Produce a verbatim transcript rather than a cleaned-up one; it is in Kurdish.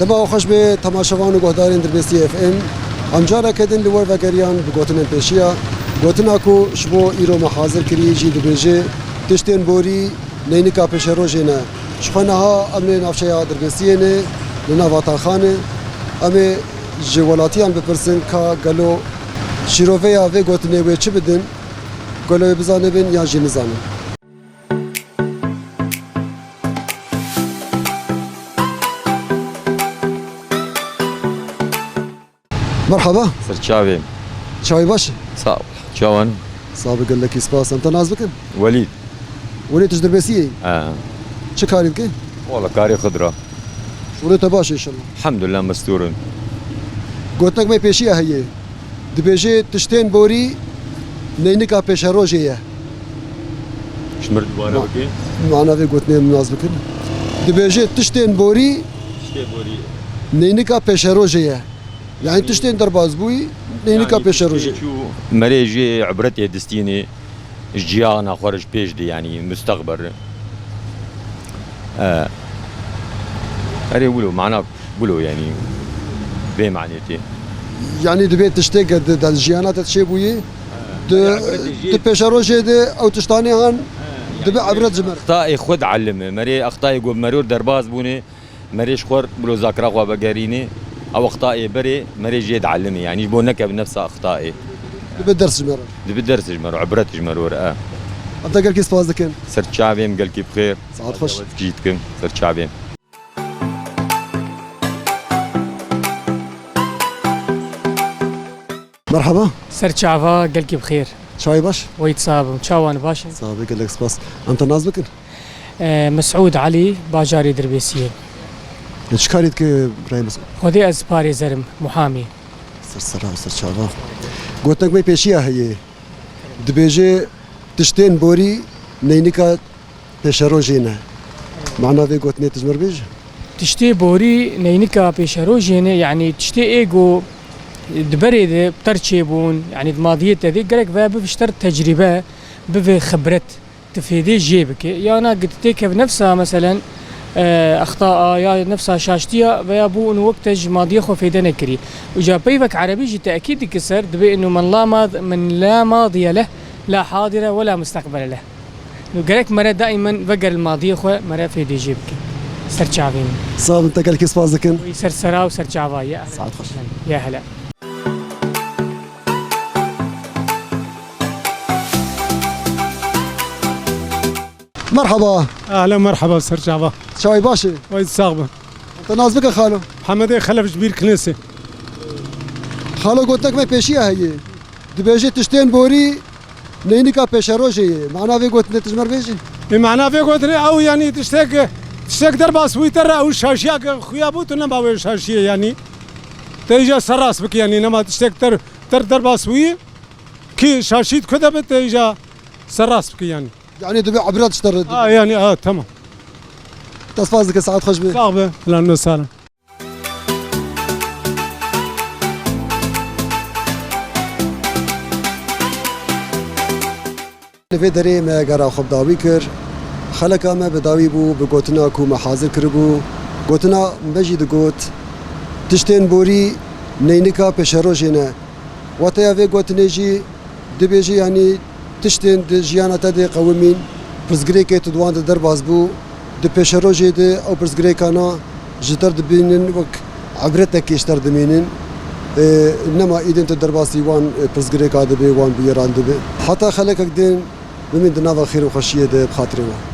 Siba xweş be temaşevan û guhdarên Dirbêsiyê F M. Em careke din li we vegeriyan bi gotinên pêşiya. Gotina ku ji bo îro me hazir kirî jî dibêje, tiştên borî neynika pêşerojê ne. Ji xwe niha em li navçeya Dirbêsiyê ne, li nav Ataxan e. Em ê ji welatiyan bipirsin ka gelo şîroveya vê gotinê wê çi bidin, gelo wê bizanibin yan jî nizanin. Merhaba. Ser çavê. Çavê baş? Sağ ol. Çawan? Sağ be, gelekî spas. Em te nas bikin? Welîd. Welîd, tu ji Dirbêsiyê yî? Ha. Çi karî dikî? Wala karê xwe dira. Şûrê te baş inşallah. Elhamdulillah, mestûr in. Gotinek me pêşiya heye. Dibêje tiştên borî neynika pêşerojê ye. Ji mir dubare Ma-, bike. Mana vê gotinê min nas bikin. Dibêje tiştên borî Tiştê borî. Neynika pêşerojê ye. Yani tiştên derbas bûyî neynika Yani pêşerojê. Tiştê çû merê jê ibretê distînê. Ji ciyana xwe re ji pêş de, yanî mustaqbel re. E, erê wilo, mana wilo, yanî vê manê tê. Yanî dibê tiştê ke di, di jiyana te çêbûyî, di, yanî ibretê jê di pêşerojê de ew tiştanê han, yanî dibe ibret ji me re. Extayê xwe dielime. Merê extayê ku meror derbas bûne, Merê ji xwe wilo zakira xwe vegerînê, ew extayê berê, merê jê dielime, yanî ji bo nekeve nefsa extayê. Dibe ders ji me re. Dibe ders ji me re, ibret ji me re, e. Em te gelkî spas dikin. Ser çavê me, gelkî bi xêr. Saet xweş. Jî dikim, ser çavê me. Merhaba. Ser çava, gelkî bi xêr. Çavê baş? Weyt sax bim. Çawan baş in? Sax be, gelek spas. Em te nas bikin? E, Mesûd Elî, bajarê Dirbêsiyê. E, çi karî dike birayê Mesûd? Xwedê ez parêzer im, muhamî. Ser sera, ser çava. Gotinek me pêşiya heye. Dibêje tiştên borî neynika pêşerojê ne. Mana vê gotinê tu ji me re bêje? Tiştê borî neynika pêşerojê ne, yanî tiştê ê ku di berê de ter çêbûn, yanî di madiyê te de gerek ve bibe ji te re tecrîbe, bibe xibret, tu fêdê jê bike. Ya na, gi tu têkeve nefsa, meselen, e, exta a, ya nefsa şaştiya veya bû û wek te ji madiyê xwe fêde nekirî. Û ca peyvek erebî jî tekîd dike ser, dibê inu men la mad-, men la madiye leh, la hadire we la mustaqbele leh. Nû gerek mere daîmen veger li madiyê xwe, mere fêdê jê bike. Ser çavê min. Sağ olun, tekelkî spas dikin. Wî ser sera û ser çava ye. Saet xweş. Ya hele. Merhaba. Ahlen merhaba, ser çava. Çavê baş e? Wey, sax be. Te nas bike xalo. Hemedê Xelef ji Bîr Kilisê. Xalo, gotinek me pêşiya heye. Dibêje tiştên borî neynika pêşerojê ye. Mana vê gotinê tu ji me re bêjî? Ê, mana vê gotinê ew, yanî tiştek, tiştek derbas bûyî te re ew şaşiya ke xuya bû, tu nema wê şaşiyê, yanî. Te îca serrast bikî, yanî nema tiştek ter, ter derbas bûyî, kî şaşî di ku de be, te îca serrast bikî, yanî. Yanî dibe ibret ji te re dibe. Ha, yanî, ha, tamam. Te spas dike, saet xweş be. Sax be, lan ne sar. Li vê derê me gera xwe bi dawî kir. Xeleka me bi dawî bû bi gotina ku me hazir kiribû. Gotina me jî digot, tiştên borî neynika pêşerojê ne. Wateya vê gotinê jî dibêje, yanî tiştên di jiyana te de qewimîn, pirsgirêkê tu di wan de derbas bû, di pêşerojê de ew pirsgirêkana ji te re dibînin, wek ibretekê ji te re dimînin. Ê, nema îdên tu derbasî wan, ê, pirsgirêka dibe, wan bûyeran dibe. Heta xelekek din bimîn di nava xêr û xweşiyê de bi xatirê wan.